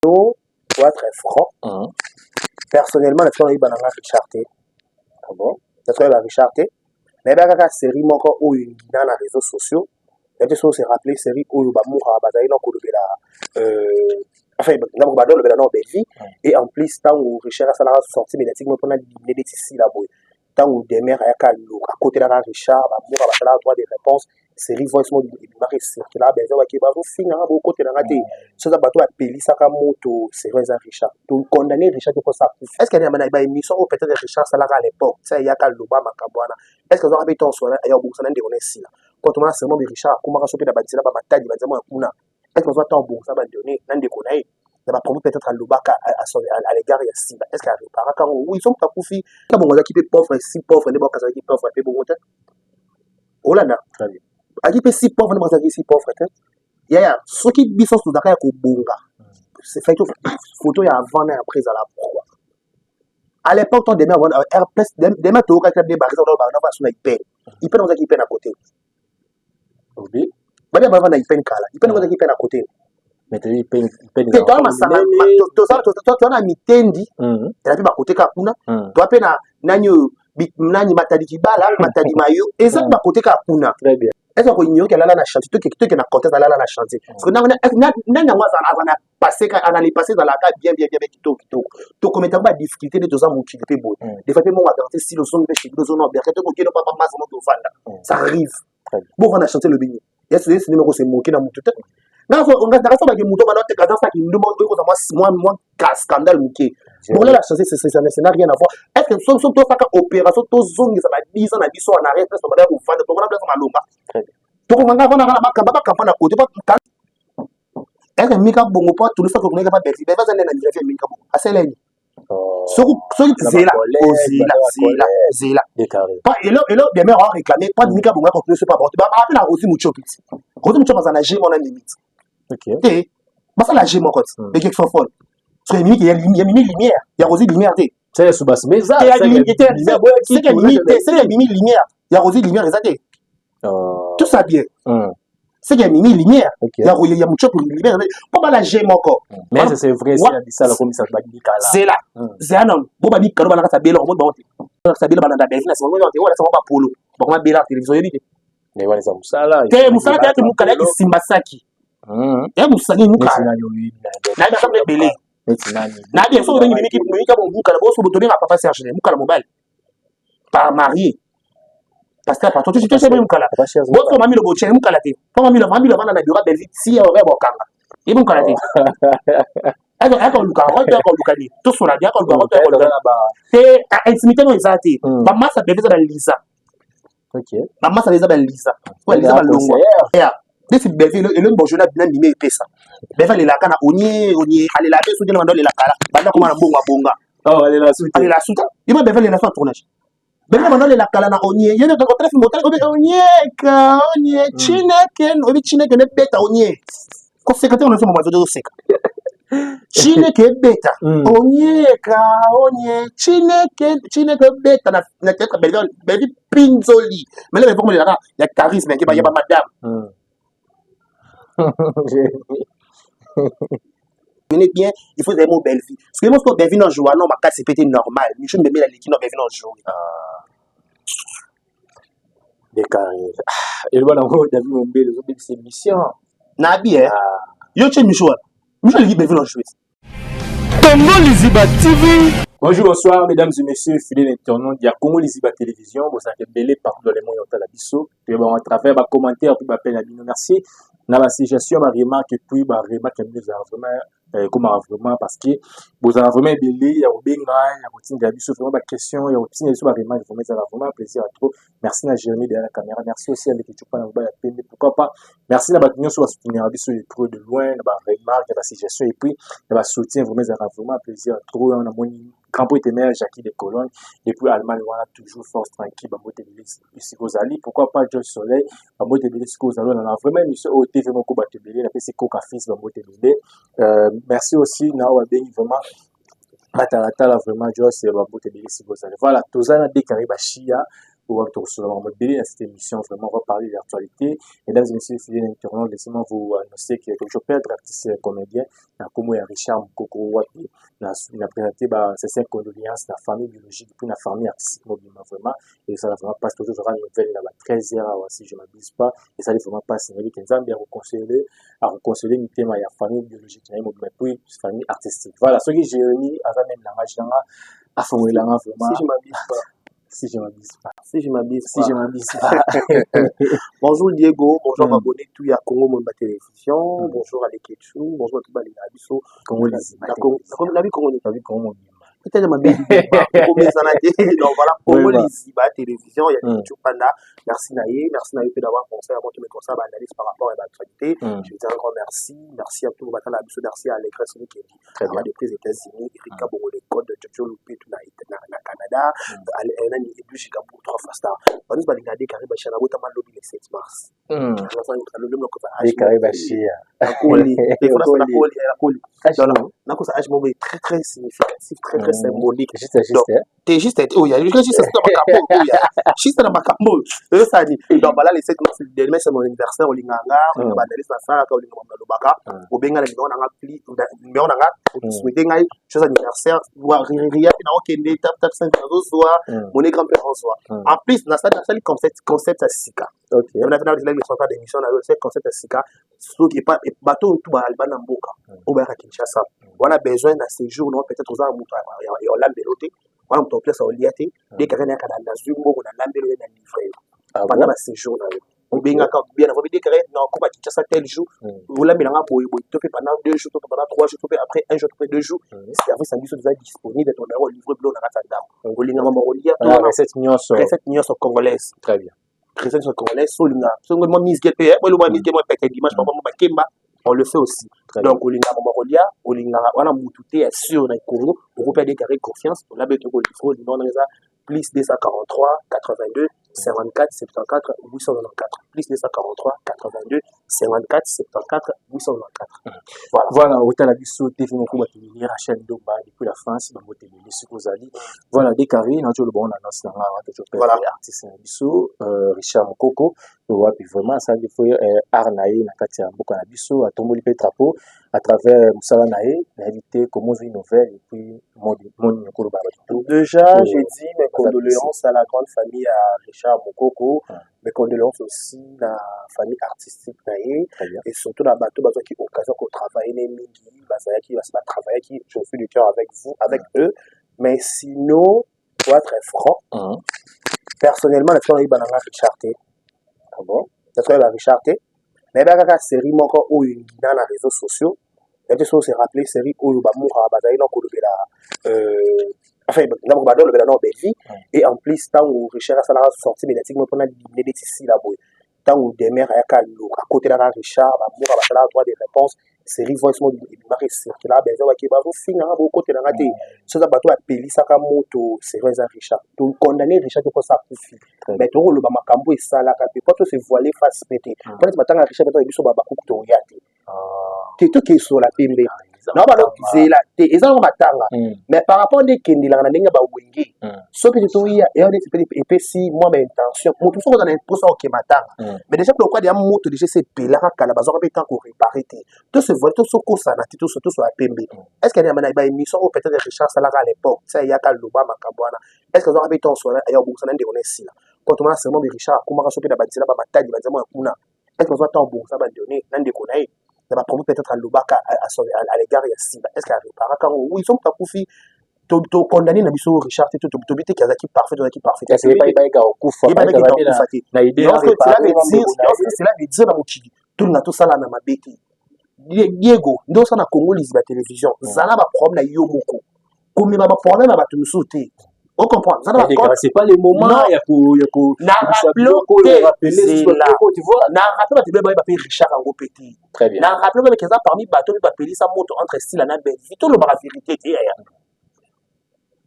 Pour être franc, personnellement, natika nayeba na nga Richard te. Ah bon? Natika nayeba Richard te. Nayeba kaka série moko oyo ngina na réseaux sociaux. Nayebi te soki se rappeler série oyo bamoura bazali na kolobela, enfin, ngambo badolobela na Bellevue. Et en plus, ntango Richard asalaka sortie médiatique moko mpona diminuer neti sila boye, ntango Demer ayaka loka akotelaka Richard, bamoura basalaka droit de réponse, série voice moko ebimaka, ecirculaka, beza bake bazofingaka, bokotelanga te. So eza bato bapelisaka moto, série eza Richard. Tocondamner Richard te mposa akufi. Est ce que na baémission oyo peut-être Richard asalaka à l'époque, ti ayaka loba makambo wana, est ce que azwaka mpe ntonso wana aya kobongisa na ndeko na esila po tomona serment? Richard akomaka so mpe na banzela bamatadi, banzela ya kuna. Est ce que azwa ntango obongisa bandeko na ndeko na ye na bapropos peut-être alobaka à l'égard ya Sila? Est ce que aréparaka yango? Oui, so moto akufi, bongo azalaki mpe pauvre, si pauvre nde bakazalaki pauvre mpe bongo te. Olanda azalaki mpe si pauvre nde bakazalaki si pauvre te. Yaya, soki biso tozalaka ya kobonga, c'est fait, photo ya avant na après ezala. Pourquoi à l'époque to demain air plus demain toyokaki nde barisa bana so na ipene, ipene ozalaki ipene à côté? Obi. Babia bava na ipene kala, ipene ozalaki ipene à côté. Mais toyebi pene. Te, toza masanga, toza na mitendi, eza mpe bakote kaka kuna. Toza mpe na nani oyo, nani, Matadi Kibala, Matadi Mayo, eza mpe bakote kaka kuna. Très bien. Est-ce que koignorer alala na chantier? Toke na contexte alala na chantier, parce que nani yango aza na passé, ana le passé ezalaka bien bien bien bien, kitoko kitoko. Tokometaka badifficulté nde toza mokili mpe boye. Des fois mpe mongo agarde style ozongi mpe chez bino, ozona oberke te, kokende papa masa moto ovanda, ça arrive. Bovanda chantier, elobi nini? Yesu yesu ndenge kose moke na motu te. Nakasabaki moto bana oteka aza saki ndumba oyo kozwa mwa scandale moke bolela chantier, ça n'a rien à voir. Est ce que so tosaka opération, tozongisa ba 10 ans na biso en arrière, place bana ya kovanda, tokona place malonga, tokomanga vanda kaka bakamba bakamba na kote. Est ce que Mika Bongo mpo atulusa kokomeka pa Belgique, Belgique aza nde na Nigeria? Mika Bongo aseleni soki zela, ozela, zela, zela. Elo elo demer a réclamé pas Mika Bongo akontinue so pa bato bape na Rosi Muchopi ti Rosi Muchopi aza na g mona limite te, basala g moko ti ekeki fofone soki mimi ya mimi lumière ya Rosi lumière te. Seke mimi te, seke mimi lumière ya Rosi lumière eza te. Tout ça bien, seke ya mimi lumière ya Muchopi lumière mpo bala g moko. Mais c'est vrai, c'est bisala comme ça bamikala. Zela, zela nano bo bamikala bana kati ya bela omoni bango te, kati ya bela balanda Belvi na nsima te, wana sango bapolo bakoma bela télévision, oyebi te. Mais wana eza mosala. Te, mosala te, yaki mokala, yaki simba saki ya mosali mokala nayebi aza ebele. Nayebi soki obengi mimika mokala boso tobenga papa Serge mokala mobali par marié, pasteur patron totobe mokala boso mamilo botiele mokala te, mpo mamilo mamilo avanda na bureau Belvi ti ya bokanga yebi mokala te. Ayaka oluka rote, ayaka oluka nini, tosola bi ayaka oluka rote, ayaka oluka te. Intimité no eza te. Bamasa Belvi eza balisa, bamasa eza balisa, balisa balongwa neti Belvi elongi bonjour na mimi epesa Belvi alelaka na onie onie, alela mpe soki na bando alela kala banda koma na mbongo abonga, alela suta yeba. Belvi alela so na tournage, Belvi bando alela kala na onie ye otala film, otala onyeka onie Chineke, oyebi Chineke nebeta onie koseka te, ono film mazoto oseka Chineke ebeta onyeka onie Chineke Chineke ebeta na théâtre. Belvi, Belvi pinzoli mais là Belvi elaka ya charisme ya ba madame venez bien, il faut vraiment belle vie parce que moi ce Bellevue non joue non makasi peut être normal Michou Mbembe aleki no Bellevue non joue. Décarré eloba nango David Mombele ozobebisa émission. Nabi eh yo tie Michou wana, Michou aleki Bellevue non joue. Congo Liziba TV. Bonjour, bonsoir, mesdames et messieurs, fidèles internautes. Il y a Congo Liziba Télévision. Vous êtes belé partout dans le monde, il y a biso. Et bon, à travers ba commentaires, puis ba appel à bino. Merci. Na ba suggestion, ba remarque, et puis ba remarque, vraiment, comment vraiment, parce que vous avez vraiment ebele ya kobenga, ya kotinda biso vraiment ba question, ya kotinda biso ba remarque, vraiment ezala vraiment plaisir à trop. Merci na Jérémy derrière la caméra, merci aussi avec Chupa na ya pembe, pourquoi pas merci na bato nyonso basoutenir biso de près de loin na ba remarque, na ba suggestion et puis na ba soutien. Vraiment ezalaka vraiment plaisir à trop. Na moni grand poète mère Jackie de Cologne depuis Allemagne wana, toujours force tranquille, bambote ebele esika ozali. Pourquoi pas Joy Soleil, bambote ebele esika ozali. Na vraiment émission oyo TV moko bato ebele napesi Koka Fils, bambote ebele. Merci aussi na oyo babengi vraiment batalatala, vraiment Joyce, bambote ebele esika ozali. Voilà, toza na Dekari Bashia. Oyo tokosola makambo ebele na cette émission. Vraiment, on va parler de l'actualité. Mesdames et messieurs, fidèles internautes, laissez-moi vous annoncer que toujours perdre artiste comédien na kombo ya Richard Mukoko, wapi na présenté ba sincères condoléances na famille biologique puis na famille artistique mobimba. Vraiment, ezala vraiment passe. Tozozwaka nouvelle na ba 13 heures awa, si je m'abuse pas. Ezali vraiment passe. Nayebi ke Nzambe akoconsoler mitema ya famille biologique na ye mobimba, puis famille artistique. Voilà, soki Jérémie aza même langage nanga afongolelanga vraiment. Si je m'abuse pas. Si je m'abuse pas. Si je m'abuse. Si je m'abuse pas. Bonjour Diego, bonjour abonné tout ya Congo Momba Télévision, bonjour à Leketchou, bonjour à tout balinga biso. Congo Liziba. Na Congo ni. Nabi Congo mobimba. Peut-être ma belle komezana te. Donc voilà, Congo Liziba Télévision, il y a Leketchou Panda. Merci Naye, merci Naye d'avoir pensé à moi tous mes conseils d'analyse par rapport à l'actualité. Je vous dis un grand merci. Merci à tous vos la biso, merci à Allegre Kendi. Très bien. Depuis les États-Unis, Erika Bongo le code, Jojo Loupé tout na Canada, nani Edouche Gabou trois fois star. Banus balinga de Karim Bachir na botama lobi le 7 mars. Décarré Bachir. Nakoli, nakoli, nakoli. Donc nakosa âge moko très très significatif, très très symbolique. Juste juste. T'es juste, oh, il y a juste na makambo oyo, juste na makambo oyo esani. Donc voilà, le 7 mars, demain c'est mon anniversaire. Olinganga baanalyse nasalaka, olinga nalobaka, obenga na numéro nanga, pli numéro nanga, osouhaite ngai chose anniversaire ria mpe naokende tap tap 5 nazozwa mon écran mpe nazozwa. En plus nasali concept ya sika. D'émission na yo, c'est concept ya sika. Soki bato oyo tu bana mboka oyo bayaka Kinshasa wana, besoin na séjour no, peut-être oza na moto ya olambelo te, wana moto place olia te, de kaka nayaka nazwi mbongo na lambelo ye na livre yo pendant baséjour na yo. Obengaka bien avant de carré na okoma Kinshasa tel jour, olambelanga boye boye, to mpe pendant 2 jours, to mpe pendant 3 jours, to mpe après un jour, to mpe 2 jours, service na biso eza disponible. Tondaka olivre biloko na kati ya ndako, olingaka makolia. Recette nyonso. Recette nyonso congolaise. Très bien. Recette nyonso congolaise. So olinga songo mwa misge mpe mwa misge, mwa peke dimanche, papa mwa bakemba, on le fait aussi. Donc olingaka makolia, olingaka wana mutu te ya sûr na Congo, okopi adekare confiance, olabe tokolivre. Olinga wana eza plus 243 82 54 74 894, plus 243 82 54 74 894. Voilà. Voilà, otala biso TV moko bato ebele, Rachel Ndomba depuis la France, bango tebele soki ozali. Voilà, décarré na oloba wana annonce na nga tozo perdre artiste na biso Richard Mokoko, wapi vraiment asali fo art na ye na kati ya mboka na biso, atomboli mpe drapeau à travers mosala na ye. Nayebi te comment ozwi nouvelle et puis moni okoloba bato. Déjà, j'ai dit mes condoléances à la grande famille à Richard Mokoko, mes condoléances aussi na famille artistique na ye et surtout na bato bazwaki occasion kotravailler ne mingi, bazalaki batravaillaki. Je suis du cœur avec vous, avec eux. Mais sinon, pour être franc, personnellement natika nayeba nanga Richard te. Ah bon? Natika yeba Richard te. Nayeba kaka série moko oyo ngina na réseaux sociaux. Nayebi te soki ose rappeler série oyo bamura bazali na kolobela, enfin ngambo badolobela na Belvi. Et en plus, ntango Richard asalaka sortie médiatique moko mpona limine neti sila boye, ntango Demer ayaka akotelaka Richard, bamura basalaka droit de réponse, série voice moko ebimaka, ecircula, beza bake bazofinganga bokotelanga te. So eza bato bapelisaka moto, série eza Richard. Tokondamne Richard te mposa akufi, mais tokoloba makambo esalaka mpe po tose voile face mpe te, mpo neti batanga Richard mpe biso babakuku toya te te, tokesola pembe na balozela te, eza nango matanga. Mais par rapport nde ekendelaka na ndenge bawenge, soki te toya eya neti mpe epesi mwa baintention moto soki oza na mposa okema matanga. Mais déjà pourquoi deya moto déjà ese epelaka kala, bazwaka mpe temps koréparer te, tose voile, tosokosana te, tosola pembe. Est ce que na baémission oyo peut-être Richard asalaka à l'époque ti ayaka loba makambo wana, est ce que azwaka mpe temps sola ya kobongisa na ndeko na esila? Po tomona seulement be Richard akomaka so mpe na banzela bamatadi, banzela moko ya kuna. Est ce que azwa temps obongisa bandeko na ndeko na ye na bapropos peut-être alobaka à l'égard ya Sila? Est ce que aréparaka yango? Oui, so moto akufi, tokondamne na biso Richard te, tobi te azalaki parfait, tozalaki parfait. Te. Okufa te, cela veut dire na mokili tolinga tosala na mabe te. Diego nde osala na Congo Liziba Télévision, zala baproblème na yo moko, komema baproblème ya bato mosusu te. Ocomprendre? C'est pas le moment ya ko ya ko na rappele te, na rappele bato ebele bayeba mpe Richard yango mpe te. Très bien. Na rappele bayeba eza parmi bato mpe bapelisa moto entre Sila na Belvi. Tolobaka vérité te, yaya,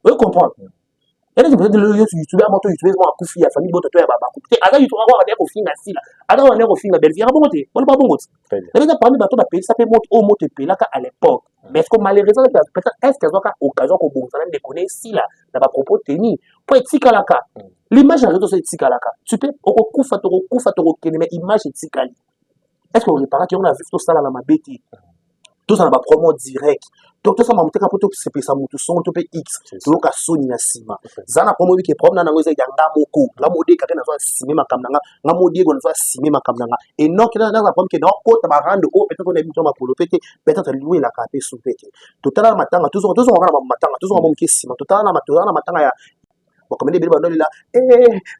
ocomprendre? Eleki peut-être lelo yo youtube moto youtube mo akufi ya famille boto to ya bakufi te, aza youtube ako akende kofinga Sila, aza akende kofinga Belvi, yaka bongo te, boloba bongo te. Eza parmi bato bapelisa mpe moto oyo moto epelaka à l'époque. Mais est-ce que malheureusement peut-être est-ce que azwaka occasion kobongisa na ndeko na esila na bapropos teni? Po etikalaka l'image na réseau sociaux, etikalaka. Tu peux, okokufa, tokokufa, tokokende, mais image etikali. Est ce que oreparaki yango na vie? Tosala na mabe te, tozala na bapromo direct, tosala moteka mpo tosepelisa motu songo to mpe x, toyoka soni na nsima. Za na promo oyebike problème na yango eza ya nga moko, nga modekake nazo asime makambo na nga, nga modiego nazo asime makambo na nga. Enoki naza problème ke naokota barande oyo, peut-être onayebi moto makolo pe te, peut-être liwelaka mpe su pe te. Totala na matanga, tozonga kaka na matanga, tozonga mo moke nsima. Totala na tozala na matanga ya bakomende ebele, bandolela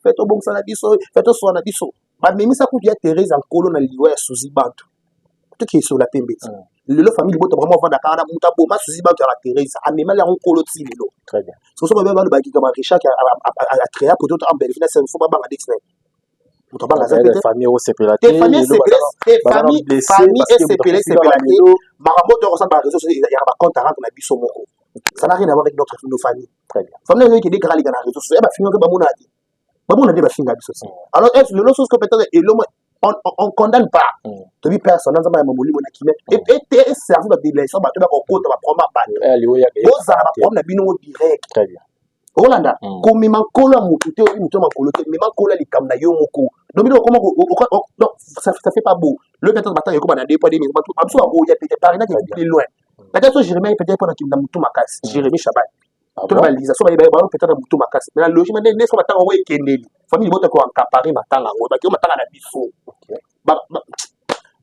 fe tobongisa na biso, fe tosola na biso. Bamemisa kutu ya Therese Nkolo na liwa ya Suzi Bantu, tokesola pembe ti lelo. Famille libota vraiment avanda kaka na moto aboma Suzi Bantu yaka Therese, amemali yango Nkolo ti lelo. Soso babe balobaki kama Richard atrea poto en Bellevue na fo babanga deti na ye, moto abanga aza pe te. Famille osepela. Te, famille esepele te, famille esepele, esepela te. Makambo to kosala baréseau sociaux yaka bacompte à rendre na biso moko, ça n'a rien à voir avec notre, nos familles. Famille nayo ekende kaka leka na réseau sociaux, ya bafinga mpe bamona te, bamona nde bafinga biso te. Alors lelo soso peut-être eloko on condamne pas, tobi personne, Nzambe ya molimo na kimia ete eservi badélation, bato bakokota baproma, bato bozala baproblème na bino direct. Olanda komema nkolo ya motu te, oyebi motu ya makolo te, mema nkolo ya likambo na yo moko. Donc bino okoma, donc ça fait pas beau. Le peut-être batanga ekoma na deux poids deux mesures, bato babiso bakoya peut-être par exemple plus loin, peut-être so Jérémie, peut-être mpona na motu makasi, Jérémie Chaban to na balisa so bayeba bango, peut-être na motu makasi, mais na logique nde so matanga yango ekendeli, famille libota ko encapare matanga yango, bakio matanga na biso.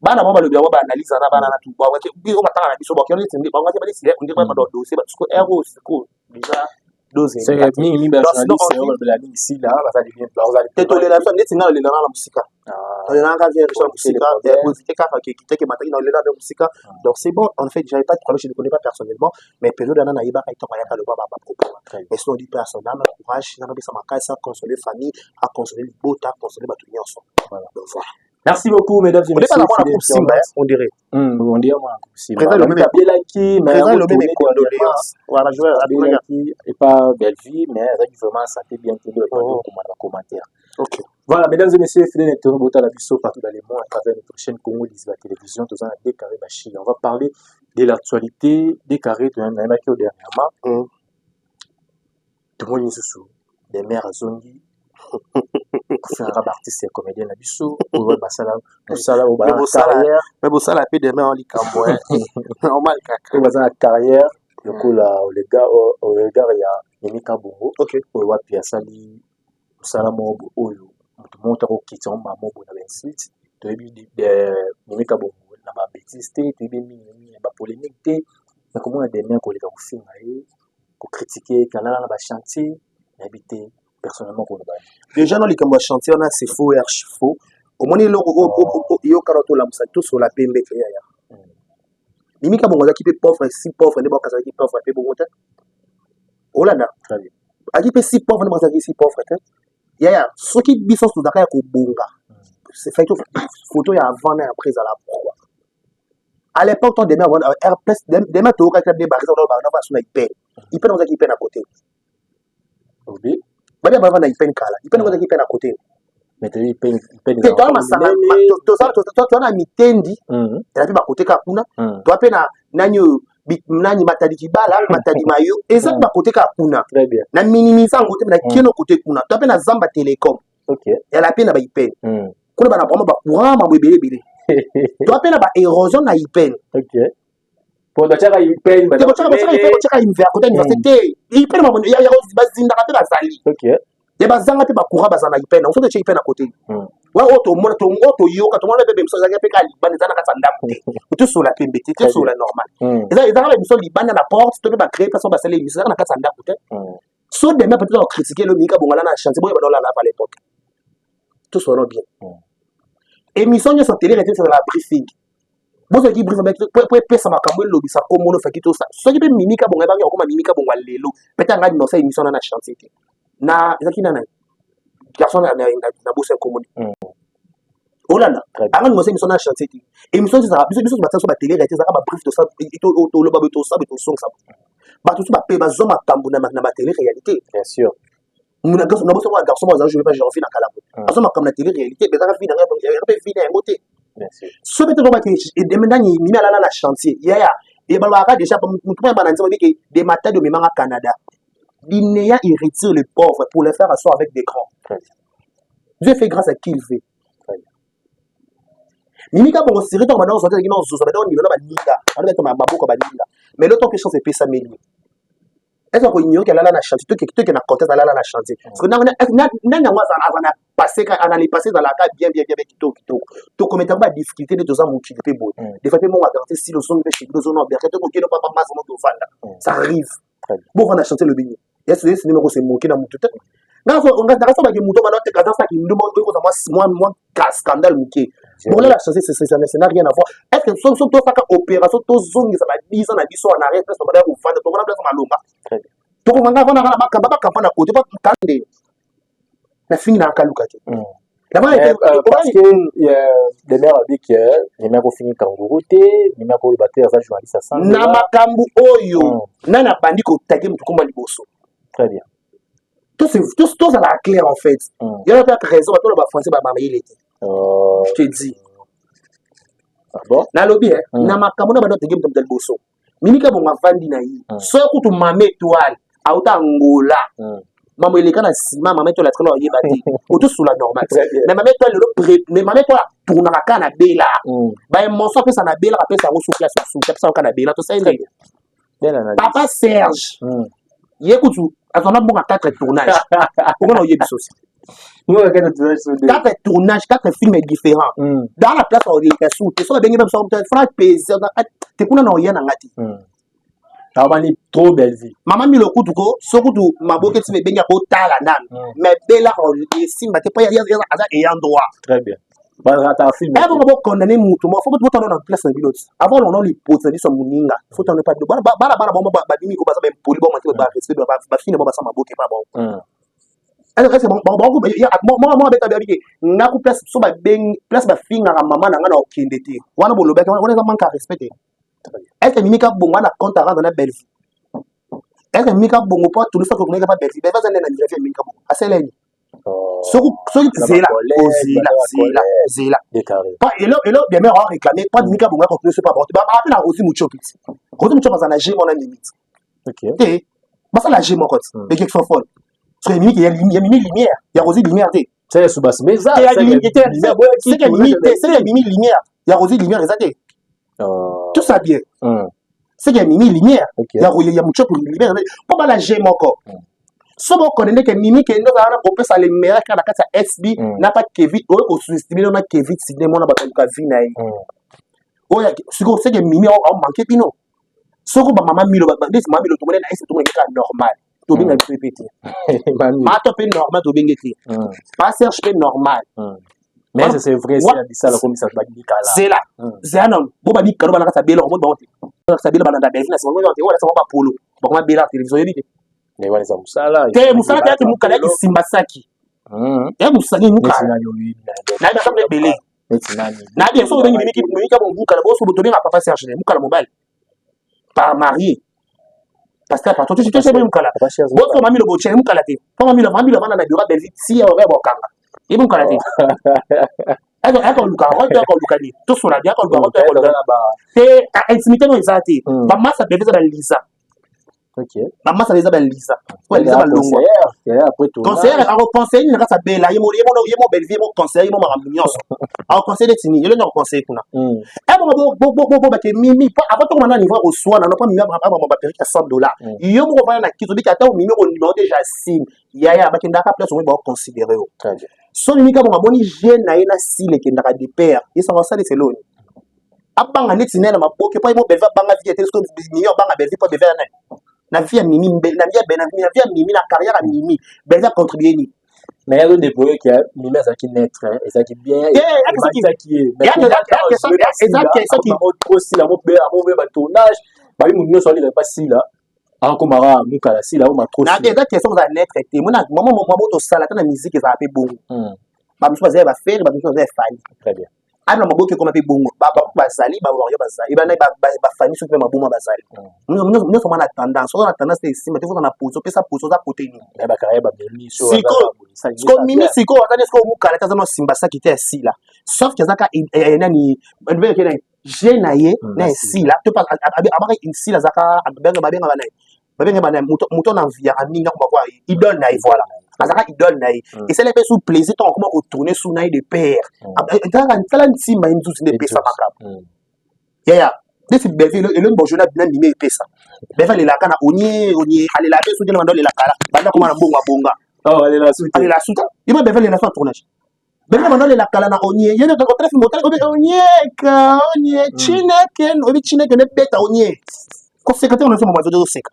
Bana bango balobi yango, baanalyse na bana na tu biso matanga na biso, bakio neti nde bango balisi nde ba dossier siko ero siko déjà dose. Mingi mingi bajournaliste oyo balobela mingi sila bazali bien. Te, tolela biso neti nga olela na mosika, tolelanga vieux Richard mosika, éviter kaka kekiteke mataki na olela mpe mosika. Donc c'est bon, en fait j'avais pas de problème, je ne connais pas personnellement, mais période wana nayebaka ntango ayaka loba bapropos. Mais sinon on dit personne âme, courage, nzambe apesa makasi, aconsoler famille, aconsoler libota, aconsoler bato nyonso. Donc voilà. Merci beaucoup, mesdames et messieurs. On groupe Simba, on dirait. On dirait moi, groupe Simba. Président Président mes condoléances. Voilà, je vais et pas Bellevue, mais vraiment ça fait bien que le commentaire. Ok. Voilà, mesdames et messieurs, fidèles internautes, botala biso partout dans le monde à travers notre chaîne Congo Lisba Télévision, tous en Décarré Bachir. On va parler de l'actualité Décarré de dernièrement. Tout le monde des mères azongi kofinaka baartiste ya comédien na biso oyo basala mosala oyo baza na carrière. Me bosala mpe demain likambo normal kaka. Oyo baza na carrière lokola au regard ya Mimi Kabongo, oyo wapi asali mosala moko oyo moto moko takokitisa ngo mama boye na bainsulte. Toyebi Mimi Kabongo na babêtises te, toyebi mingi mingi na bapolémique te, mais komona demain koleka kofinga ye, kocritiquer kalala na bachantier, nayebi te personnellement koloba. Déjà no likambo ya chantier wana, c'est faux et archi faux. Omoni eloko eyokana, tolamusa, tosola pembe te. Yaya Mimi Kabongo azalaki mpe pauvre, si pauvre nde bakazalaki pauvre mpe bongo te. Olanda, azalaki mpe si pauvre nde bakazalaki si pauvre te. Yaya, soki biso tozalaka ya kobonga, c'est fait photo ya avant na après ezala. Pourquoi à l'époque to demain R plus demain toyokaki nde barisa bana na ipene, ipene ozalaki ipene à côté? Babia bava na ipene kala, ipene ozalaki ipene à côté. Te, toza masanga, toza na mitendi, eza mpe bakote kaka kuna. Toza mpe na nani oyo, nani, Matadi Kibala, Matadi Mayo, eza mpe bakote kaka kuna. Na minimiza yango te, na keno kote kuna toza mpe na Zamba Telecom, yala mpe na baipene kuna, bana vraiment bacourant, mambo ebele ebele. Toza mpe na baérosion na ipene. Batiaka ipene. Batiaka côté université te, ipene bazindaka mpe bazali ya bazanga mpe bacourant, baza na ipene. Soki otie ipene na côté wa oyo tomona, oyo toyoka, tomona mpe biso ezalaki mpe kaka libanda, eza na kati ya ndako te. Tosola pembe te, tosola normal, ezalaka biso libanda na porte to mpe bacréer place basala émission, ezalaka na kati ya ndako te. So demain peut-être ocritiquer lo Mika Bongala na chantier boye, badolala à l'époque, tosola bien. Émission nyonso télé réalité ezala briefing, bozwaki brief po epesa makambo, elobisa komono faki tosa. Soki mpe Mimika Bongo ebangi akoma Mimika Bongo lelo, peut-être ngai nosa émission na chantier te, na ezalaki nana garçon na bosa ekomoni olanda anga nosa émission na chantier te. Émission ezalaka biso biso batia so batélé réalité, ezalaka babrief, toloba boye, tosala boye, tosongisa bato so bape bazwa makambo na batélé réalité. Bien sûr. Na boso mwa garçon moko aza joué pa Janvier na Kalapo, azwa makambo na télé réalité, ezalaka vie na ngai mpe vie na yango te. So mpe tolobaki nani, Mimi alala na chantier. Yaya, balobaka déjà, motu moko ya bana nzembo ebike de Matadi omemanga Canada. Du néant, il retire les pauvres pour les faire asseoir avec des grands. Dieu fait grâce à qui il veut. Mimi Kabongo, série ntango banda ozwa te, ezalaki na ozozwa banda ondima na baninga, banda beta maboko ya baninga. Mais le temps que chance epesameli, est-ce que koignorer alala na chantier, toke na contexte alala na chantier? Parce que nani yango aza na passé, ana le passé ezalaka bien, bien, bien, bien, kitoko, kitoko. Tokometaka badifficulté nde toza mokili mpe boye. Des fois mpe mongo agante style ozongi mpe chez ozongi na berke, tokokende papa masa mo tovanda. Ça arrive. Bovanda chantier, lobi nini? Yesu, Yesu ndenge kose moke na motu te. Nakaso baki moto bana te kaza saki ndumba oyo kozwa mwa scandale moke. Bolela chantier, ça n'a rien à voir. Est ce que so tosaka opération, tozongisa ba 10 ans na biso en arrière, place bana kovanda, tomona place malonga, tokomanga vanda na bakamba, bakamba na kote kande nafingi na akaluka te. Parce que Demer abiki Demer kofingi kangourou te, Demer koyeba te, aza journaliste. Na makambo oyo, nani abandi kotage motu komba liboso? Très bien. Tozalaka clair en fait. Yana mpe raison, bato na bafrançais bamayele te. Je te dis. Ah bon? Nalobi na makambo na bandi otege moto ya liboso, Mimi Kabongo avandi na ye. Soki kutu Mama Étoile auta Angola, mambo eleka na nsima, Mama Étoile atikala oyeba te, otosula normal. Mais Mama Étoile lelo, mais Mama Étoile atournaka kaka na Bela. Baémotion apesa na Bela, apesa yango soki asuki, apesa yango kaka na Bela. Tosali ndenge papa Serge, ye kutu azwanga mbongo 4 tournage, okona oyebi sosi 4 tournage, 4 films différents dans la place oleka su te. Soki abengi biso fana pese te, kuna na oya na nga te. Abani trop belle vie. Mama Milo kutu ko so kutu maboke ti ebengi akotala nanu, mais Bela esimba te mpo aza ayant droit. Très bien, bazalaka film. Bongo bokondane mutu moko, faut botana na place na bino ti avant longo lipoti na biso ya moninga, faut tano pa bana bana bango babimi ko baza baimpoli, bango te barespect bafine, bango basa maboke pa bango. Moko abeta biabike ngaku place so babengi place bafingaka mama na nga na okende te. Wana bolobaki wana eza manque ya respect te. Est ce que Mimi Kabongo ana compte à rendre na Bellevue? Est ce que Mimi Kabongo po atulusa kokomeka pa Bellevue? Bellevue aza nde na niveau ya Mimi Kabongo aseleni. Soki zela, ozela, zela, zela. Elo elo bien mère réclamé pas Mimi Kabongo akontinue so pa bango ape na Rosi Muchopi ti Rosi Muchopi aza na g mona limite te, basala g moko ti bekek fofone. Soki Mimi ya Mimi lumière, ya Rosi lumière te. C'est Seke Mimi lumière, ya Rosi lumière eza te. Tout ça bien, seke ya Mimi lumière, ya Muchopi lumière, mpo bala g moko. So bokone ndeke Mimi kende ozala na kopesa le meilleur kaka na kati ya SB na pa Kevin oyo kosous-estimer na Kevin Sidney mona bato aluka vie na ye oyo. Sikoyo seke Mimi aomanke bino. Soko bamama Milo, ndeti mama Milo, tomoni na ese, tomoni kaka normal, tobenga biso mpe te. Mato mpe normal, tobenge te. Pa Serge mpe normal. Mais c'est vrai, c'est bisala comme ça babikala. Zela, zela nanu bo babikalo bana kati ya Bela, omoni bango te kati ya Bela, balanda Belvi na nsima te. Wana sango bapolo bakoma Bela télévision, oyebi te. Mais wana eza mosala. Te, mosala te, yaki mokala, yaki simba saki ya mosali mokala nayebi asamble ebele. Nayebi soki obengi Mimi Kabongo mokala, boso tobenga papa Serge mokala mobali par marié, pasteur patron, toyebi mokala. Boso Mamilo botie mokala te, po Mamilo, Mamilo avanda na bureau Belvi ti ya bokanga, yebi mokala te. Ayaka oluka rote, ayaka oluka nini, tosola bien, ayaka oluka rote, ayaka oluka te. Intimité no eza te. Bamasa Belvi eza balisa, bamasa eza balisa, balisa balongwa. Conseiller akoconseille nini na kati ya Bela? Ye mo Belvi, ye mo conseiller, ye mo makambo nyonso akoconseille neti nini? Elongi akoconseille kuna ebongo bobake Mimi avant tokoma na niveau ya koswana no, mpo Mimi abama baperruque ya 100 $. Yo moko ovanda na kiti, obiki ata omimi okondima o déjà sim yaya bakendaka place omoi baoconsidere yo. So Mimi Kabongo amoni jeune na ye na sile ekendaka de pair, ye sango asalisa eloni abanga neti naye na maboke, mpo ye mo Belvi abanga vie te. Soki Mimi abanga Belvi, mpo Belvi na na vie ya Mimi, na vie ya, na vie ya Mimi, na carrière ya Mimi, Belvi acontribue nini? Mais yazo déployer ke Mimi azalaki neutre, ezalaki bien, ezalaki ye osila mobe batournage babi motu nyonso aleka pa sila akomaka mokala sila akoma trop. Eza question kozala neutre te. Mona mama mamo tosala ata na musique ezala mpe bongo, bamosusu bazali bafere, bamosusu bazali efali. Très bien. Abi na maboki ekoma mpe bongo, bazali bawario, bazali bana bafami, soki mpe maboma bazali nyonso mwana tendance, oza na tendance te, esimba te. Oza na position, opesa position, oza kote nini? Sikoyo Mimi sikoyo aza sikoyo mokala te, aza na osimba saki te ya sila, sauf ke azaka nani nani je na ye na esila to abaka sila azaka babengaka naye. Babenge bana moto na enviaka mingi, akoma kwa idole na ye. Voilà, azalaka idole na ye. Esali mpe su plaisir ntango akoma kotourner su na ye de pair. Tala ntima ye nzuzi nde epesa makambo. Yaya, neti Belvi elongi bonjour na mimi epesa. Belvi alelaka na onie onie, alelaka mpe soki na bando alelaka banda koma na mbongo abonga. Alela suta yeba. Belvi alela so na tournage. Belvi bando alela kala na onie ye otala film, otala onyeka onie Chineke, oyebi Chineke nde beta onie koseka te. Ona film azoseka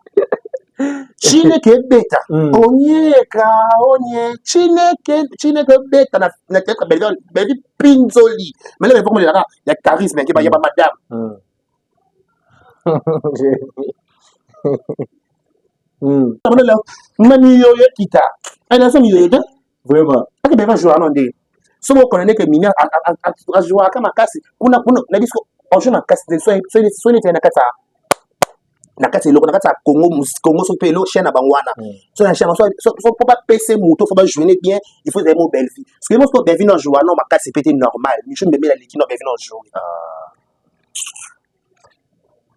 Chineke ebeta onyeka onye Chineke, Chineke ebeta na théâtre. Belvi, Belvi pinzoli mais là Belvi elaka ya charisme yake ya bamadame. Mami yoyo ekita ayina miyoyo te. Vraiment. Ake Belvi ajoue ano nde soki okona ndeke mimi ajouaka makasi kuna kuna na biso, ajoue makasi te. So neti na kati eloko na kati ya Congo, Congo soki mpe elo chaîne na bango wana, so na chaîne so mpo bapese moto, faut bajoue bien, il faut ezali mo Belvi. Soki mo siko Belvi na joue no makasi pe te normal. Michu Mbembe aleki no Belvi na joue.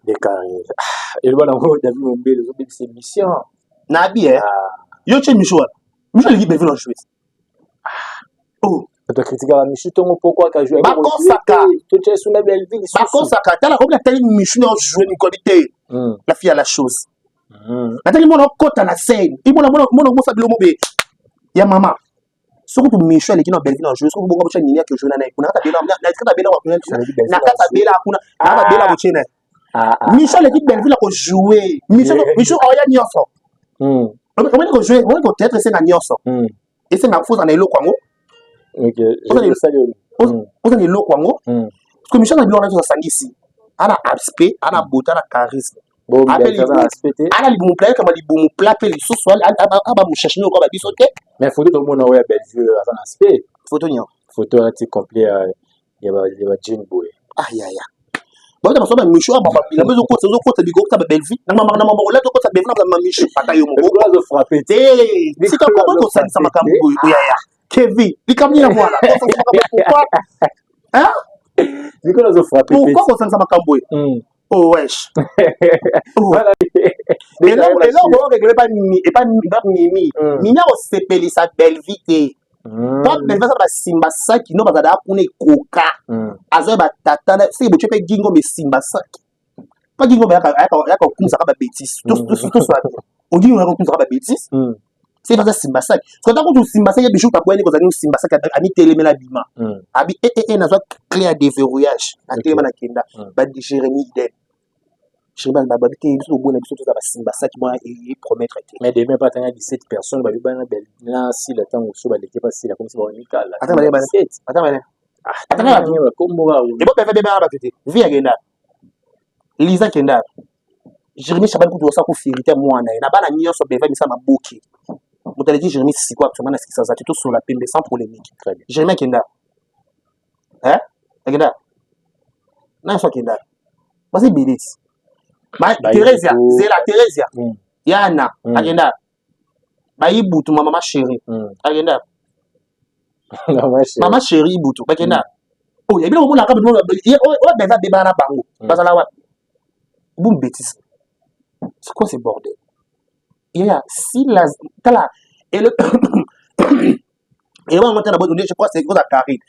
Décarré eloba nango David Mombele ozobebisa émission. Nabi e yo tie Michu wana, Michu aleki Belvi na joue. Oh. Bato akritikaka Michu ntongo poko akajoue. Bakosaka. Totia esuna Belvi lisusu. Bakosaka. Tala komi natali Michu na joue mikoli te. La fille à la chose, natali mwana okota na scène, imona mwana omosa bilo mobe ya mama. Soki tu Michu aleki na Belvi na joue, soki bongo botia nini ake joue na ye kuna, nakata bela na kata bela kuna, nakata bela botie na Michu aleki Belvi na kojoue. Michu oya nyonso omoni kojoue, omoni koteatre esenga nyonso, esenga foza na eloko yango, oza na eloko yango, parce que Michu aza biloko na nyonso asangisi, ana aspect, ana beauté, ana charisme, ana libumu plat, kama libumu plat mpe lisusu abamushashe noko babiso te. Mais photo tomona oyo ya Bellevue aza na aspect. Photo nio? Photo alati complet ya bajean boye. Ayaya, bauta baso bamishu bilamba ezokota, ezokota bikokota babelvi na mambo kolata okota Belvi na mamishu ata yo moko. Azofrappe. Te, tika koma kosangisa makambo boye. Oyaya Kevi, likambo nini ya mwana kosangisa makambo? Pourquoi? Mikolo azofrappe. Pourquoi kosangisa makambo oyo? Oh wesh, eloko oyo regle epa Mimi, Mimi akosepelisa Belvi te po Belvi aza basimba saki no bazalaka kuna ekoka azoya batata soki botie mpe gingo mesimba saki mpa gingo ayaka kokumisaka babêtises, toswaa ogingo ayaka kokumisaka babêtises. Soki aza simba saki, soki ata kutu simba saki bijou kabwani kozali simba saki, amitelemela bima abi ee nazwa clé ya déverrouillage, atelema na kenda ba Jérémie idem, Jérémie babi te biso tobona biso toza basimba saki mwa epromettre te. Mais demain patanga 17 personnes babi bana na sila ntango so baleki basila komisa bango mikala. Ata bale, ata kombo. Ebo beve bebe bato te vi akenda Liza akenda Jérémie Chabani kutu osala kofierité mwana ye na bana nyonso. Beve misa maboki moto aleki Jérémie sikoyo actuellement na sikisa aza te. Tosola pembe sans polémique. Jérémie akenda, akenda na nyonso, akenda baza ebele ti Thérésia, zela Thérésia yana akenda bayibutu ma mama chéri akenda mama chéri ibutu bakenda oyo ebile omonaka oyo beva bebana na bango bazala wapi? Boum bêtise, c'est quoi ce bordel? Yeah, si la tala eloko yango te na boye, je crois c'est koza Karine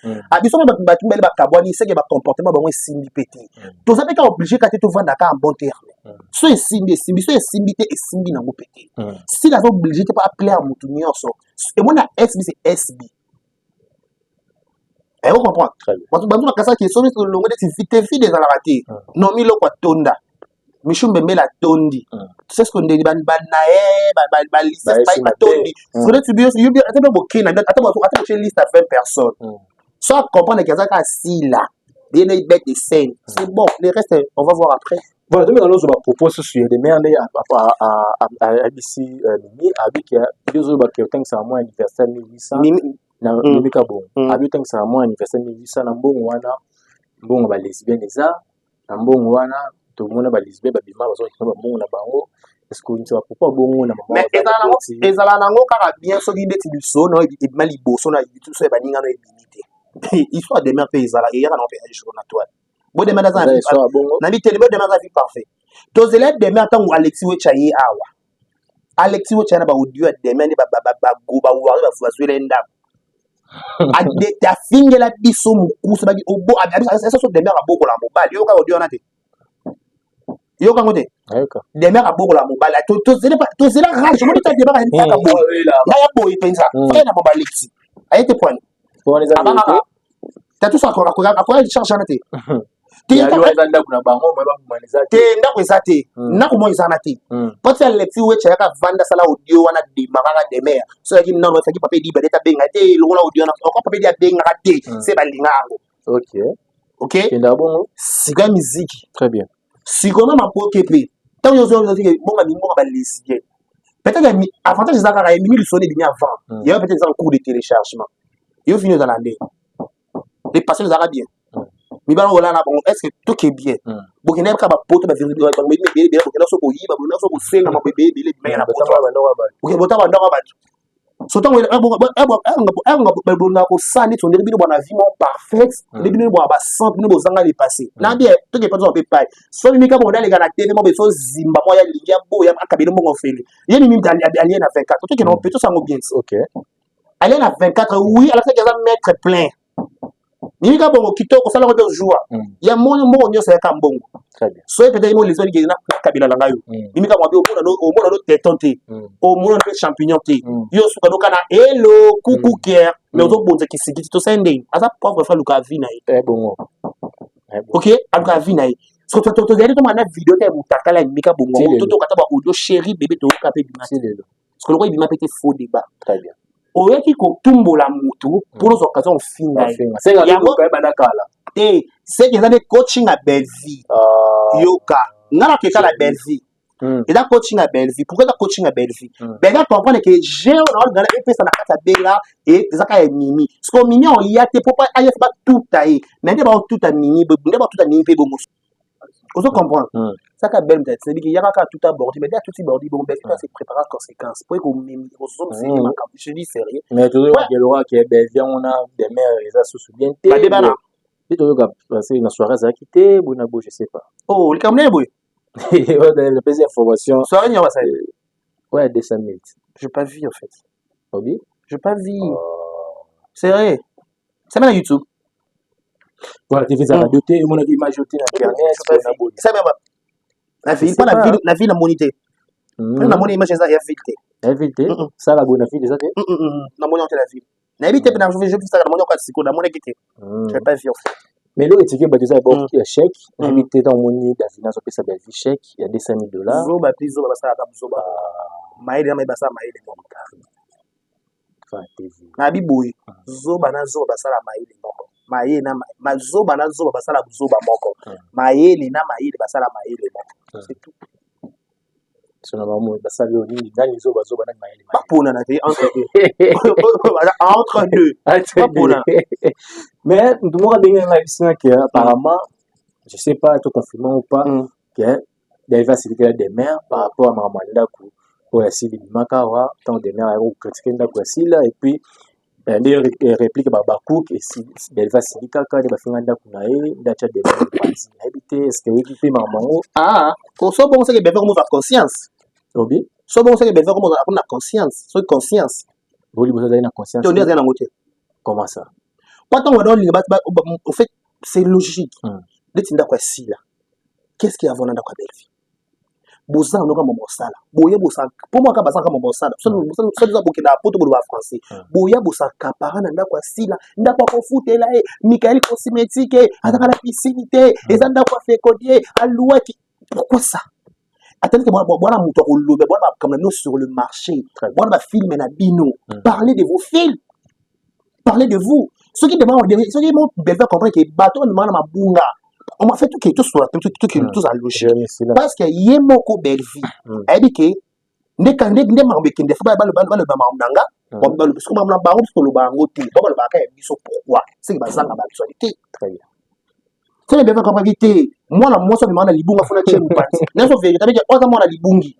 biso bato bato mibale bakabwani seke bacomportement bango esimbi mpe te. Toza mpe ka obligé ka te tovanda ka en bon terme. So esimbi, esimbi, so esimbi te, esimbi nango mpe te. Sila aza obligé te mpo aplaire motu nyonso. Emoni ya SB, c'est SB, ayo comprendre. Bato bantu bakasaki soki longo neti te vide ezalaka te. Nomi loko atonda, Michu Mbembele atondi, c'est ce que ndeni banaye balise batondi neti ata mpe bokei na ata botie liste ya 20 personnes, so acomprendre ke aza kaka Sila bien bête de scène, c'est bon, le reste on va voir après. Voilà, tomenga nozwa bapropos susu ya Demer nde ayebisi Mimi abiki yo ozolobaka otangisaka mwa anniversaire 1800 na Mimi ka bongo abi otangisaka mwa anniversaire 1800 na mbongo wana, mbongo balesbienne eza na mbongo wana. Tomona balesbienne babima bazokima bambongo na bango. Est-ce que nti bapropos bongo na mama? Ezala nango kaka bien soki ndeti liso no ebima liboso na YouTube, so ebaninga no ebimi te. Histoire Demer mpe ezala eyaka nango mpe un jour na toile. Bo Demer aza na bitele, bo Demer aza vie parfait. Tozela Demer ntango Alexi Wecha ye awa. Alexis Wetcha na baaudio ya demain nde bawari bazwela ye ndako, afingela biso mokusa baki so Demer abokola mobali. Yoka audio wana te, yokango te. Demer abokola mobali, tozela rage. Omoni ta Demer ayaka boye, ngai ya boye mpenza, frère na mobali Alexis aye te poani abangaka tatu so akoya charge wana te. Te, ndako eza te, ndako moko eza na te. Po ti Alexis Wetcha ayaka vanda, asala audio wana, demaraka Demer. So ayaki nano, efaki Papa Edi Badete abenga te, lokola audio wana oko Papa Edi abengaka te, se balinga yango. Ok, sikoyo ya miziki. Très bien. Sikoyo na maboke mpe ntango bonga mimbonga balesbien, peut-être avantage eza kaka emimi lisolo ebimi avant yayo, peut-être eza en cours de téléchargement. Yo fini ozala nde les patients ezalaka bien, mibala olala na bango, est ce que toke bien? Bokende kaka bapoto, ebele ebele, bokenda so koyiba, bokenda so kosenga mambo ebele ebele ebimaki na poto, bota bandako ya bato. So ntango bolingaka kosala neti ondenge bino bwana vie moko parfaite, nde bino bwana basante, bino bozanga le passé na bien, toke mpe tozwa mpe pai. So mimika bongo aleka na tv moko so zimba moko ya lingi ya boya akabeli mbongo ofele ye mimi alie na 24, tokende mpe tosango bien. Alie na 24, oui, alakisaki aza maître plein. Mimika bongo kitoko osalaka mpe joie ya moni mbongo nyonso ayaka mbongo. Soki peut-être mo leso alikeki na kabila na ngai yo, mimika mwabi omona no téton te, omona mpe champignon te, yo suka noka na elo kuku ker, mais ozobonza kisikiti. Tosali ndenge aza propre fa aluka vie na ye. Ok, aluka vie na ye. Tozali tomona na video te ya motakala ya mimika bongo, totoka ta ba audio chéri bébé, toyoka mpe bima te, parce que lokola ebima mpe te, faux débat. Oyaki kotumbola motu mpona ozwa occasion ofinga ye te, seke eza nde coaching ya Bellevie. Yoka, nga na keka na Bellevie, eza coaching ya Bellevie. Pourquoi eza coaching ya Bellevie? Bellevie acomprendre ke jeu na olingana epesa na kati ya Bela eza kaka ya Mimi. Siko Mimi oya te mpo aya batuta ye, mais nde baotuta Mimi, nde batuta Mimi mpe bongo ozo comprendre saka belle moto atisabiki yaka kaka tuta bordi, mais nde atuti bordi bongo, Bellevie se préparer conséquence po ekomemi ekozongiseli makambo. Je dis sérieux. Mais tozoyoka ke Bellevie yango na Demer eza susu bien te. Badebana. Mpe toyoka parce na soirée azalaki te boye na boye, je sais pas. Oh, likambo nini boye? Napesi information. Soirée nini basali? Ouais, 200 000. J'ai pas vu en fait. Obi. J'ai pas vu, sérieux, c'est même na YouTube. Voilà, TV eza radio te, emonaki image te na internet na boye. C'est même na ville mpo na ville, na ville namoni te, mpo namoni image eza ya ville te. Ya ville te, sala boye na ville eza te. Namoni yango te na ville, nayebi te mpe na je fisaka, namoni yango sikoyo, namonaki te, j'ai pas vu en fait. Mais eloko etiki bato eza d'abord ya chèque. Nayebi te ntango omoni Davina azopesa Bellevie chèque ya 200 000 $. Zoba mpe zoba basalaka zoba, mayele na mayele basala mayele moko. Nayebi boye, zoba na zoba basala mayele moko, mayele na mazoba na zoba basala zoba moko, mayele na mayele basala mayele moko, c'est tout. So na bango basali oyo nini? Nani zoba zoba, nani mayele? Baponana te entre deux, entre deux bapona. Mais mutu moko abengi ngai bisinga ke apparemment, je sais pas to confirmer ou pas, ke David asilikela Demer par rapport à makambo ya ndako oyo asili bimaka awa. Ntango Demer ayaki kocritiquer ndako ya Sila et puis nde réplique bacook, Belva asili kaka nde bafinga ndako na ye, nde atya Demer mopanzi. Nayebi te, est ce que oyebi mpe makambo yango? Ah, so bongo soki Belva komozwa conscience. Obi. So bongo soki Belva komozwa na conscience, soki conscience. Boli bozo azali na conscience? Te, nde azali nango te. Comment ça? Po ntango bada olinga, au fait c'est logique, neti ndako ya Sila, qu'est-ce qu'il y a na ndako ya Bellevie? Boza noka mama osala boya bosa mpo mwaka bazalaka mama osala soza bokenda poto, boloba français, boya bosakapara na ndako ya Sila, ndako ya kofutela ye Michael Cosmétique, azalaka na piscine te, eza ndako ya fekodie aluwaki. Pourquoi ça? Atali ke bwana moto akoloba, bwana makambo na bino sur le marché, bwana bafilme na bino, parlez de vos films, parlez de vous. Soki dema, soki mo Belva comprendre ke bato bandimaka na mabunga, en fait toke tosola, tozala logique, parce que ye moko Bellevie ayebi ke nde nde makambo ekende, fo baloba makambo na nga, soki makambo na bango biso toloba yango te, bo balobaka ya biso. Pourquoi? Seke bazanga baactualité. Seke Belva comprendre te, mwana mwasi abimaka na libunga, fo natie mopanzi nyonso vérité abeke oza mwana libungi,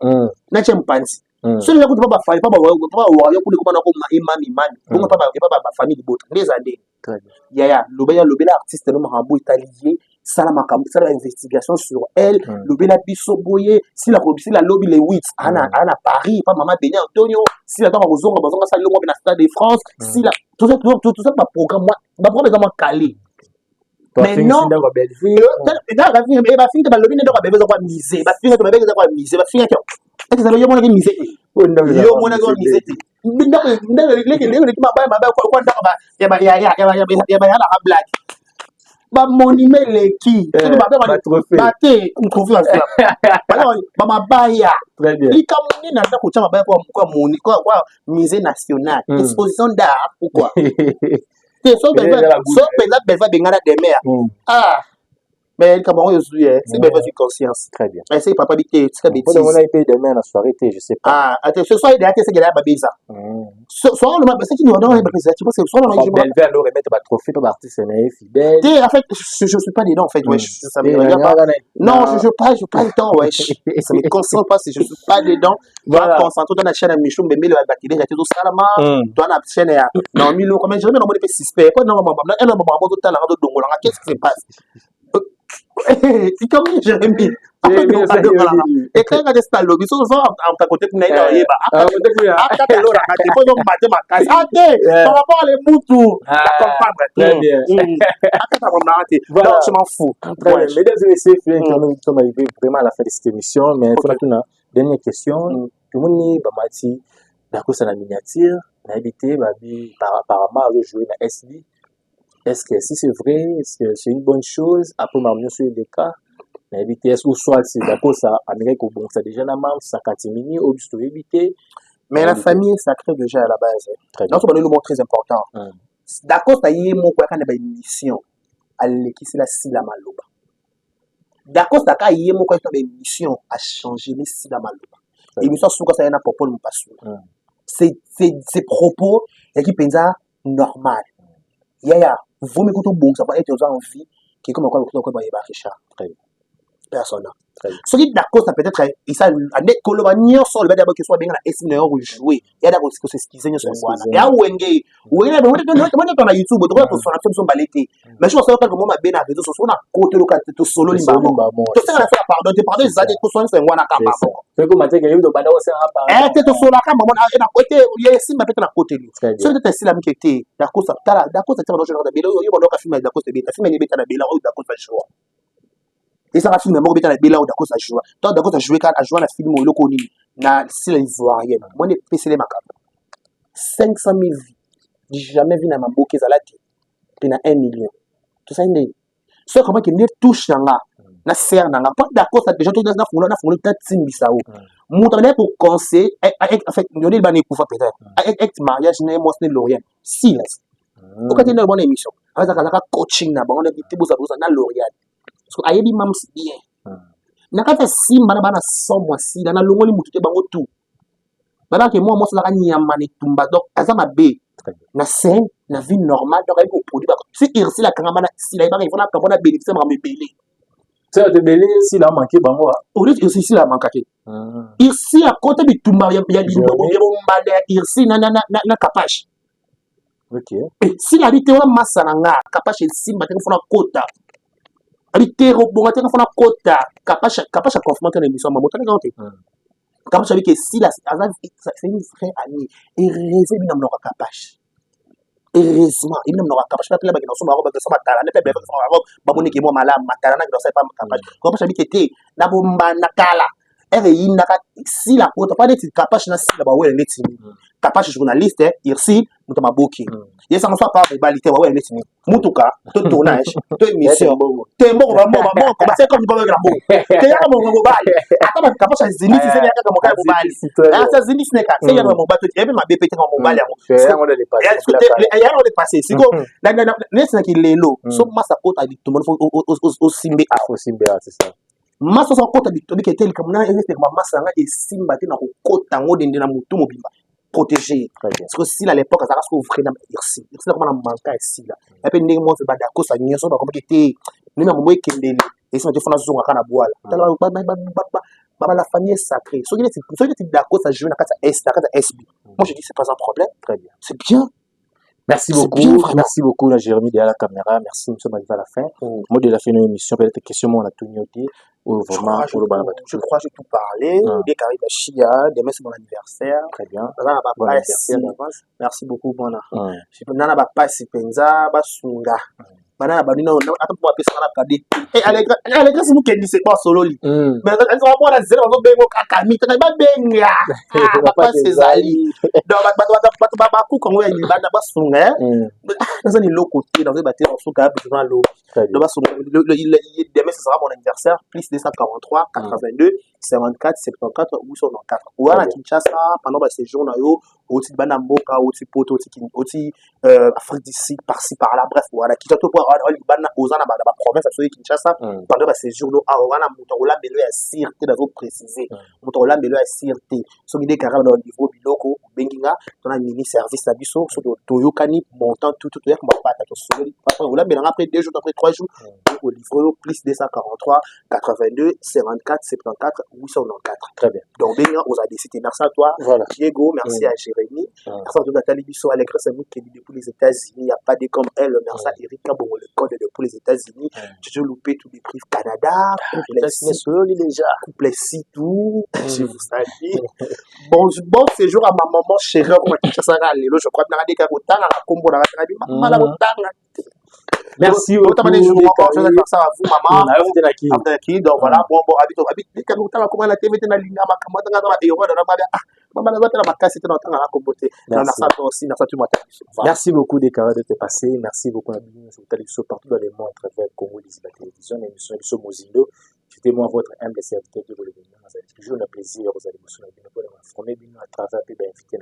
natie mopanzi. Soki eza kutu pa bafali pa bawayo kuna ekoma na koma emami mami bongo epa bafamille libota nde eza ndenge. Yaya, lobela, lobela artiste no makambo etali ye. Sala makambo, sala investigation sur elle. Lobela biso boye. Sila sila lobi le 8 ana ana Paris pa mama Beni Antonio. Sila ntango kozonga, bazonga, sala elongo na Stade de France. Sila tout ça, tout ça, baprogramme, baprogramme eza mwa calé. Mais non, bafingi te, balobi nde ndako ya Bellevue eza kwa musée. Bafinga te, babeki eza kwa musée. Bafinga te ete ezala yo monaki musée te, yo monaki wa musée te. Ndako leki leki mabaya mabaya kwa ndako ya bayalaka blague, bamonima eleki bate trophée bamabaya. Likambo nini aza kotia mabaya kwa musée national, exposition d'art? Pourquoi te? So mpenza Belva abengana demer. Ah, mais likambo yango ozwi c'est Belva azwi conscience. Très bien. Ese papa bi te, tika bêtise. Omona mpe demer na soirée te, je sais pas. Ah, ate ce soir idea te, c'est que babeza soir le c'est qui nous donne babeza, tu vois, c'est soir. Belva alors remettre ba trophée pa baartiste na ye fidèle. Te, en fait, je suis pas dedans, en fait. Ouais, ça me regarde pas. Non, je pas le temps. Ouais, ça me concentre pas si je suis pas dedans. Voilà, concentre toi na chaîne ya Michou Mbembele, bakile ya tezo salama toi na chaîne ya Naomi Loko. Mais jamais namoni pe suspect quoi. Non, non, non, non, non, totala nga, todongolanga. Qu'est-ce qui se passe? Comme Jérémie ekanga te, sita lobi so so ata kote kuna ye na oyeba akata eloraka te po ezomate makasi ate par rapport à le mutu na comprendre akata komnaka te. Donc je m'en fous. Très bien. Mesdames et messieurs, nous sommes arrivés vraiment à la fin de cette émission, mais il faut une dernière question. Tomoni bamati nakosala miniature, nayebi te, babi apparemment azojouer na SB. Est-ce que si c'est vrai, est-ce que c'est une bonne chose? Après makambo nyonso eleka, nayebi te, est-ce que soit c'est dakosa amekaki kobongisa déjà na mambe sakatimini oyo biso toyebi te? Mais la famille est sacrée déjà à la base. Donc c'est un mot très important. Dakosa ye moko yaka na baémission, alekisela Sila maloba. Dakosa ka ye moko ayaki na baémission, achanger le Sila maloba. Émission asuka sa ye na Popole Mopasula. Ces propos yaki mpenza normal. Yaya, vomi kutu obongisa mpo ete oza envie kekoma kwa bayeba Richard personne. Soki Dacosta peut-être ande koloba nyonso oloba dabo keso abenga na esi na yo rejouer ya da kosexcuse nyonso yango wana ya wenge wenge to na YouTube tokoya tosona biso biso mbale te. Mais soki osala quelque mot mabe na réseau sociaux, na kote loka tosololi mbamo, tosenga na soka pardon te. Pardon eza te, tosona nyonso yango wana kamba moko te, tosolaka mbamo na kote ye esimba mpe te na kote li. Soki te esila mike te, Dacosta, tala Dacosta tia bano bela oyo banoka film ya Dacosta ebeta, film ebeta na bela oyo Dacosta joua, ezaka film moko beta na bela oyo Dacosta joua. To Dacosta joue kaka, ajoua na film oyo eloko nini na sila ivoirienne, mwana epesele makambo 500 000 vues, jamais vu na maboke ezala te mpe na 1 million. Tosali ndenge soki koma kende touche na nga na sere na nga mpo Dacosta déjà to nafungola nafungola tatimbisa o moto abandaki koconseiller. En fait, yoneli bana ekufa peut-être ex mariage na ye mwasi ne Lauriane Silas okati nde bona émission azalaka azalaka coaching na bango te, boza boza na Lauriane parce que ayebi mams bien na kati ya nsima na bana somo asila nalongoli motu te. Bango tu babake mwa mwasi azalaka nyama na etumba, donc aza mabe na scène, na vie normale. Donc ayebi koproduire. Si Ursile akangama na Sila, ayebaka ifo nakamba na bénéficie makambo ebele. Ebele Sila amanke bango. Ursile, Sila amankake Ursile akota bitumba ya bombanda ya Ursile na Kapashe. Sila abi te wana masa na nga Kapashe esimba te, fona kota. Abi te robonga te, fona kota Kapashe. Kapashe aconfirme te na émission mamo talaka te. Kapashe abi ke Sila aza, c'est une vraie amie. Heureusement ebi na monoko ya Kapashe, heureusement ebi na monoko ya Kapashe bapela bakende kosomba yango, bakende kosomba tala nde mpe yango bamoniki mwa malamu matala na kende kosala epa Kapashe. Kapashe abi ke te na bombanda kala ere eyindaka Sila kota pa neti Kapashe na Sila bawele neti nini. Kapashe journaliste, Irsi moto maboki ye sango so apa mobali te, bawele neti nini, mutuka to tournage to émission te, mbongo bambongo bambongo base comme babengela mbongo te, yaka mongo mobali ata Kapashe azindisi se yaka moka ya mobali azindisi neka se yaka mobali to yebi mabe pe te mobali yango yango le passé. Siko neti naki lelo so masa kota bitumba fo osimbe awa. Masa oso akota bitobika ete likambo na esekama masa yanga esimba te na kokota yango dende na motu mobimba protégé. Parce que Sila à l'époque azalaka siko vrai na Irsi. Irsi akoma na manka ya Sila ya mpe ndenge moko badakosa nyonso bakomaki te ndenge na momo ekendeli esimba te, fona zongaka na bwala. Tala baba, la famille est sacrée. Soki neti Dakosa joue na kati ya S, na kati ya SB, moi je dis c'est pas un problème. Très bien. C'est bien. Merci C'est beaucoup. bien, vraiment. Merci beaucoup, la Jérémy, derrière la caméra. Merci, nous sommes arrivés à la fin. Mot de la fin de l'émission, peut-être question, moi, on a tout noté. Ou Je vraiment, crois, je, pour le tout, je crois, j'ai tout parlé. Dès qu'arrive à Chia, demain c'est mon anniversaire. Très bien. Naza na Bon bapasi. anniversaire d'avance. Merci beaucoup, mwana. Na bapasi mpenza, basunga. Bana na bani, ata mpo bapesaka na kade. Alegresse mokendise basololi. Mais mwana zela, bazobenga kaka mitaka, babenga bapasi ezali. Donc bato bakuka yango ya libanda, basunga. Naza na eloko te, nazoyeba te, basuka ya besoin lobi. Très bien. Donc basunga. Demain ce sera mon anniversaire, plus 243 82 54 74 894. Oya na Très bien. Kinshasa pendant baséjour na yo, oti bana mboka, oti Poto, oti Afrique du Sud, par-ci par-là, bref, wana Kinshasa to po libanda, oza na baprovince ya soki Kinshasa pendant baséjour no awa wana, moto akolambelo ya sire te, nazoprécise, moto akolambelo ya sire te. Soki nde kaka na niveau biloko, obengi nga tona mini service na biso, soki toyokani montant, tutu toyaka mapata, tosololi, olambelanga après 2 jours, après 3 jours, olivre yo, plus 243 82 54 74 894. Très bien. Donc benga, oza décidé. Merci à toi, Voilà. Diego, merci à Jérémy, merci à tout Nathalie Bisso, Alexandre Moukeli depuis les États-Unis, il n'y a pas de comme elle. Merci à Erika Bongo, le code depuis les États-Unis, Jojo Loupé, tous les prix Canada, couple États-Unis, sololi déjà. Couple Sitou, je vous salue. Bon, bon séjour à ma maman chérie, comme Kinshasa lelo, je crois, na deka kotanga na kombo na nga, mama na kotanga. Merci beaucoup. Otama des jours encore, joyeux anniversaire à vous, maman. Na yo na ki. Qui donc voilà, bon, habite habite deka kotanga kombo na TV te, na linga makambo tanga na eyo na mama, ah mama, na batela makasi te na otanga na kombo te. Merci. Merci à toi aussi, merci à tout le monde. Voilà. Merci beaucoup, Dekara, de te passer. Merci beaucoup à nous partout dans le monde à travers Congo Liziba Télévision, l'émission Biso Mozindo. C'était moi, votre humble serviteur de Bolivie. Toujours un plaisir, vous allez vous pour informer à travers puis invité.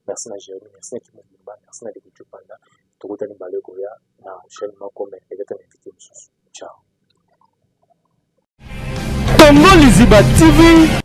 Merci à Jérémy, merci à Kimo Bimba, merci à Dekuchu Panda. Tokutani Balekoya, na chaîne moko, mais peut-être un invité. Ciao. Congo Liziba TV.